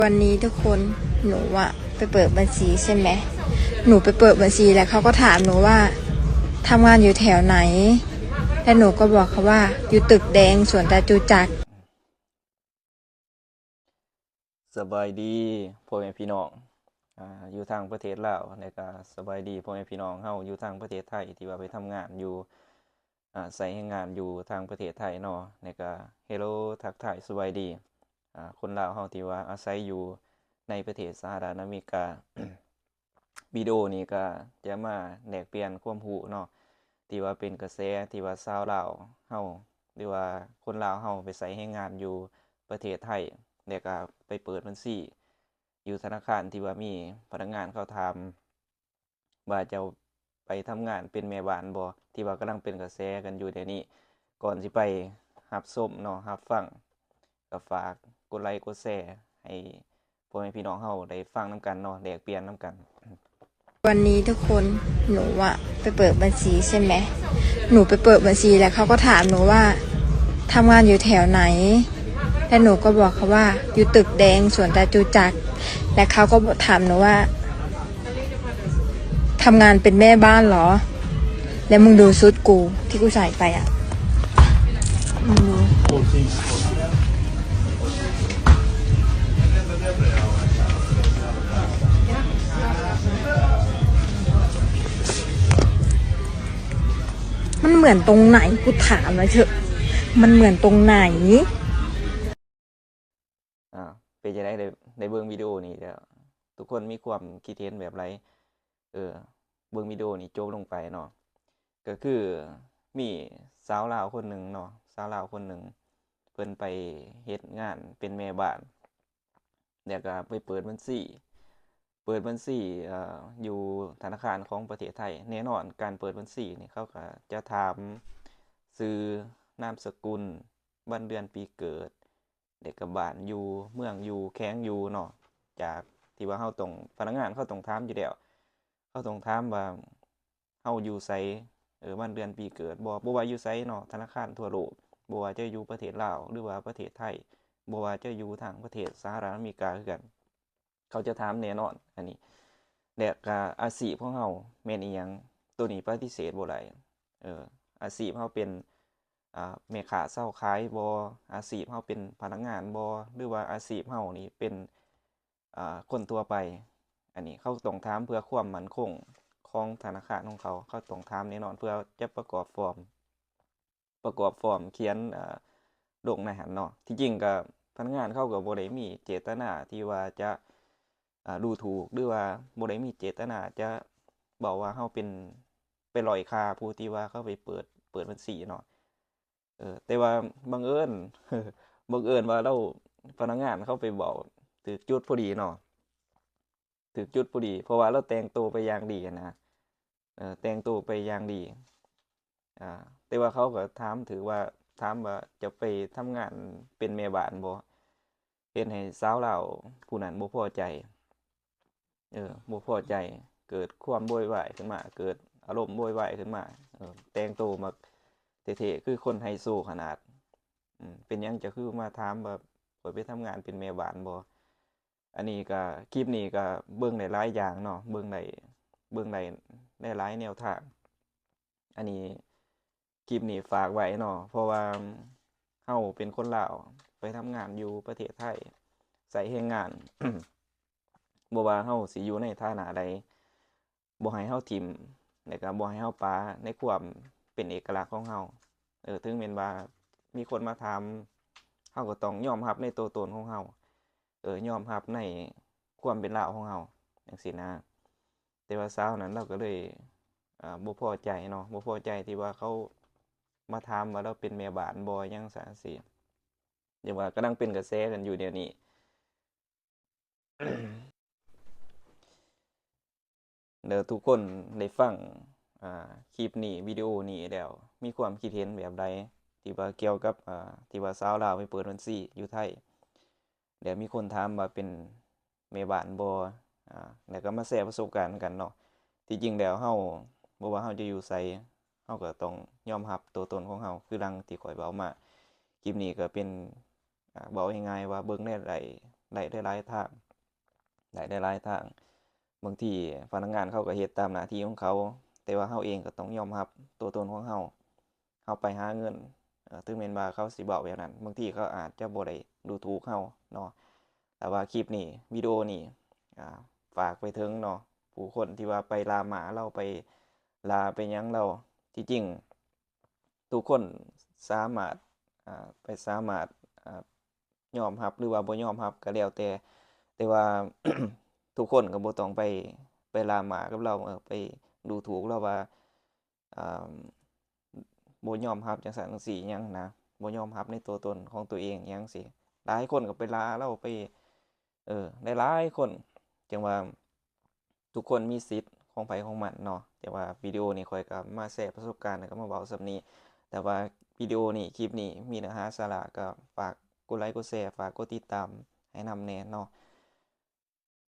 วันนี้ทุกคน หนูอะไปเปิดบัญชีใช่ไหม หนูไปเปิดบัญชีแล้วเขาก็ถามหนูว่าทำงานอยู่แถวไหน และหนูก็บอกเขาว่าอยู่ตึกแดงสวนจตุจักร ສະບາຍດີພໍ່ແມ່ພີ່ນ້ອງ ອ່າ ຢູ່ທາງປະເທດລາວ ແລະກະສະບາຍດີພໍ່ແມ່ພີ່ນ້ອງເຮົາຢູ່ທາງປະເທດໄທ ທີ່ວ່າໄປທຳງານຢູ່ ອ່າ ໃຊ້ແຮງງານຢູ່ທາງປະເທດໄທເນາະ ແລະກະເຮໂລ ທັກທາຍສະບາຍດີ ອ່າ ຄົນລາວເຮົາທີ່ວ່າອາໄສຢູ່ໃນປະເທດສະຫະລັດອາເມລິກາ. ວິດີໂອນີ້ກະຈະມາແລກປ່ຽນຄວາມຮູ້ເນາະ ທີ່ວ່າເປັນກະແສ ທີ່ວ່າຊາວລາວເຮົາ ຫຼືວ່າຄົນລາວເຮົາໄປໃຊ້ແຮງງານຢູ່ປະເທດໄທ ແລະກະໄປເປີດບັນຊີຢູ່ທະນາຄານ ທີ່ວ່າມີພະນັກງານເຂົາຖາມ ວ່າເຈົ້າໄປທຳງານເປັນແມ່ບ້ານບໍ່ ທີ່ວ່າກຳລັງເປັນກະແສກັນຢູ່ດຽວນີ້. ກ່ອນຊິໄປຮັບຊົມເນາະ ຮັບຟັງ ກໍຝາກກົດໄລກົດແຊໃຫ້ພໍ່ແມ່ພີ່ນ້ອງເຮົາໄດ້ຟັງນຳກັນເນາະ ແລກປ່ຽນນຳກັນ. วันนี้ทุกคน หนูอะไปเปิดบัญชีใช่ไหม หนูไปเปิดบัญชีแล้วเขาก็ถามหนูว่าทำงานอยู่แถวไหน และหนูก็บอกเขาว่าอยู่ตึกแดงสวนจตุจักร และเขาก็ถามหนูว่า ทำงานเป็นแม่บ้านเหรอ แล้วมึงดูชุดกูที่กูใส่ไปอะ มึงดู มันเหมือนตรงไหน กูถามหน่อยเถอะ มันเหมือนตรงไหน? ອ່າ ເປັນຈັ່ງໃດ ໄດ້ ໄດ້ເບິ່ງວິດີໂອນີ້ແລ້ວ ທຸກຄົນມີຄວາມຄິດເຫັນແບບໃດ? ເອີ ເບິ່ງວິດີໂອນີ້ຈົບລົງໄປເນາະ ກໍຄືມີຊາວລາວຄົນໜຶ່ງເນາະ ຊາວລາວຄົນໜຶ່ງ ເພິ່ນໄປເຮັດງານເປັນແມ່ບ້ານ ແລ້ວກໍໄປເປີດບັນຊີ ເປີດບັນຊີ ເອີ ຢູ່ທະນາຄານຂອງປະເທດໄທ. ແນ່ນອນ ການເປີດບັນຊີນີ້ ເຂົາກໍຈະຖາມຊື່ ນາມສະກຸນ ວັນເດືອນປີເກີດ ແລ້ວກໍບ້ານຢູ່ ເມືອງຢູ່ ແຂວງຢູ່ເນາະ ຈາກທີ່ວ່າເຮົາຕ້ອງ ພະນັກງານເຂົາຕ້ອງຖາມຢູ່ແລ້ວ ເຂົາຕ້ອງຖາມວ່າເຮົາຢູ່ໃສ ເອີ ວັນເດືອນປີເກີດ ບໍ່ ບໍ່ວ່າຢູ່ໃສເນາະ ທະນາຄານທົ່ວໂລກ ບໍ່ວ່າຈະຢູ່ປະເທດລາວ ຫຼືວ່າປະເທດໄທ ບໍ່ວ່າຈະຢູ່ທາງປະເທດສະຫະລັດອາເມລິກາຄືກັນ ເຂົາຈະຖາມແນ່ນອນອັນນີ້ ແລະກະອາຊີບຂອງເຮົາແມ່ນອີ່ຫຍັງ ໂຕນີ້ປະຕິເສດບໍ່ໄດ້ ເອີ ອາຊີບເຮົາເປັນ ອ່າ ແມ່ຄ້າຊາວຂາຍບໍ່ ອາຊີບເຮົາເປັນພະນັກງານບໍ່ ຫຼືວ່າອາຊີບເຮົານີ້ເປັນ ອ່າ ຄົນທົ່ວໄປ ອັນນີ້ເຂົາຕ້ອງຖາມເພື່ອຄວາມໝັ້ນຄົງຂອງທະນາຄານຂອງເຂົາ ເຂົາຕ້ອງຖາມແນ່ນອນ ເພື່ອຈະປະກອບຟອມ ປະກອບຟອມຂຽນ ເອີ ລົງໃນຫັ້ນເນາະ. ທີ່ຈິງກໍພະນັກງານເຂົາກໍບໍ່ໄດ້ມີເຈດຕະໜາທີ່ວ່າຈະ ອ່າ ດູຖູກ ຫຼືວ່າບໍ່ໄດ້ມີເຈດຕະໜາຈະເວົ້າວ່າເຮົາເປັນ ໄປດ້ອຍຄ່າຜູ້ທີ່ວ່າເຂົາໄປເປີດ ເປີດບັນຊີເນາະ. ເອີ ແຕ່ວ່າບັງເອີນ ບັງເອີນວ່າລາວ ພະນັກງານເຂົາໄປເວົ້າຖືກຈຸດພໍດີເນາະ ຖືກຈຸດພໍດີ ເພາະວ່າລາວແຕ່ງໂຕໄປຢ່າງດີຫັ້ນນະ ເອີ ແຕ່ງໂຕໄປຢ່າງດີ ອ່າ ແຕ່ວ່າເຂົາກໍຖາມຖືກວ່າ ຖາມວ່າຈະໄປທຳງານເປັນແມ່ບ້ານບໍ່ ເຮັດໃຫ້ສາວລາວຜູ້ນັ້ນບໍ່ພໍໃຈ ເອີ ບໍ່ພໍໃຈ ເກີດຄວາມໂວຍວາຍຂຶ້ນມາ ເກີດອາລົມໂວຍວາຍຂຶ້ນມາ ເອີ ແຕ່ງໂຕມາເທ່ໆ ຄືຄົນໄຮໂຊຂະໜາດ ອືມ ເປັນຫຍັງເຈົ້າຄືມາຖາມວ່າຂ້ອຍໄປທຳງານເປັນແມ່ບ້ານບໍ່? ອັນນີ້ກໍ ຄລິບນີ້ກໍເບິ່ງໄດ້ຫຼາຍຢ່າງເນາະ ເບິ່ງໄດ້ ເບິ່ງໄດ້ຫຼາຍໆແນວທາງ. ອັນນີ້ ຄລິບນີ້ຝາກໄວ້ເນາະ ເພາະວ່າເຮົາເປັນຄົນລາວ ໄປທຳງານຢູ່ປະເທດໄທ ໃຊ້ແຮງງານ ບໍ່ວ່າເຮົາຊິຢູ່ໃນຖານະໃດ ບໍ່ໃຫ້ເຮົາຖິ້ມ ແລະກະບໍ່ໃຫ້ເຮົາປະໃນຄວາມເປັນເອກະລັກຂອງເຮົາ. ເອີ ເຖິງແມ່ນວ່າມີຄົນມາຖາມ ເຮົາກໍຕ້ອງຍອມຮັບໃນຕົວຕົນຂອງເຮົາ ເອີ ຍອມຮັບໃນຄວາມເປັນລາວຂອງເຮົາ ຈັ່ງຊີ້ນະ. ແຕ່ວ່າສາວນັ້ນລາວກໍເລີຍ ເອີ ບໍ່ພໍໃຈເນາະ ບໍ່ພໍໃຈທີ່ວ່າເຂົາມາຖາມວ່າລາວເປັນແມ່ບ້ານບໍ່ ຫຍັງຊັ້ນຊີ້ ຫຼືວ່າກຳລັງເປັນກະແສກັນຢູ່ດຽວນີ້. ແລ້ວທຸກຄົນໄດ້ຟັງ ອ່າ ຄລິບນີ້ ວິດີໂອນີ້ແລ້ວ ມີຄວາມຄິດເຫັນແບບໃດ ທີ່ວ່າກ່ຽວກັບ ອ່າ ທີ່ວ່າສາວລາວໄປເປີດບັນຊີຢູ່ໄທ ແລ້ວມີຄົນຖາມວ່າເປັນແມ່ບ້ານບໍ່ ອ່າ ແລ້ວກໍມາແຊປະສົບການນຳກັນເນາະ. ທີ່ຈິງແລ້ວເຮົາ ບໍ່ວ່າເຮົາຈະຢູ່ໃສ ເຮົາກໍຕ້ອງຍອມຮັບຕົວຕົນຂອງເຮົາ ຄືດັ່ງທີ່ຂ້ອຍເວົ້າມາ. ຄລິບນີ້ກໍເປັນ ອ່າ ເວົ້າງ່າຍໆວ່າເບິ່ງແນວໃດ ໄດ້ຫຼາຍໆທາງ ໄດ້ຫຼາຍໆທາງ. ບາງທີພະນັກງານເຂົາກໍເຮັດຕາມໜ້າທີ່ຂອງເຂົາ, ແຕ່ວ່າເຮົາເອງກໍຕ້ອງຍອມຮັບຕົວຕົນຂອງເຮົາ. ເຮົາໄປຫາເງິນ, ເອີ ເຖິງແມ່ນວ່າເຂົາຊິເວົ້າແບບນັ້ນ, ບາງທີເຂົາອາດຈະບໍ່ໄດ້ດູຖູກເຮົາເນາະ. ແຕ່ວ່າຄລິບນີ້, ວິດີໂອນີ້, ອ່າ, ຝາກໄປເຖິງເນາະ, ຜູ້ຄົນທີ່ວ່າໄປລ່າໝ້າລາວ, ໄປລ່າໄປຫຍັງລາວ, ທີ່ຈິງທຸກຄົນສາມາດ, ອ່າ, ໄປສາມາດ, ອ່າ, ຍອມຮັບ ຫຼືວ່າບໍ່ຍອມຮັບກໍແລ້ວແຕ່, ແຕ່ວ່າ ທຸກຄົນກໍບໍ່ຕ້ອງໄປ, ໄປລ່າໝ້າກັບລາວ, ເອີ, ໄປດູຖູກລາວວ່າ, ອ່າ, ບໍ່ຍອມຮັບຈັ່ງຊັ້ນຈັ່ງຊີ້ຫຍັງນະ, ບໍ່ຍອມຮັບໃນຕົວຕົນຂອງຕົວເອງຫຍັງຊີ້. ຫຼາຍຄົນກໍໄປລ່າລາວ, ໄປ, ເອີ, ຫຼາຍໆຄົນ. ຈັ່ງວ່າ ທຸກຄົນມີສິດຂອງໃຜຂອງມັນເນາະ. ແຕ່ວ່າວິດີໂອນີ້ຂ້ອຍກໍມາແຊປະສົບການ ແລ້ວກໍມາເວົ້າສ່ຳນີ້. ແຕ່ວ່າວິດີໂອນີ້, ຄລິບນີ້ມີເນື້ອຫາສາລະ, ກໍຝາກກົດໄລກົດແຊ, ຝາກກົດຕິດຕາມໃຫ້ນຳແດ່ເນາະ.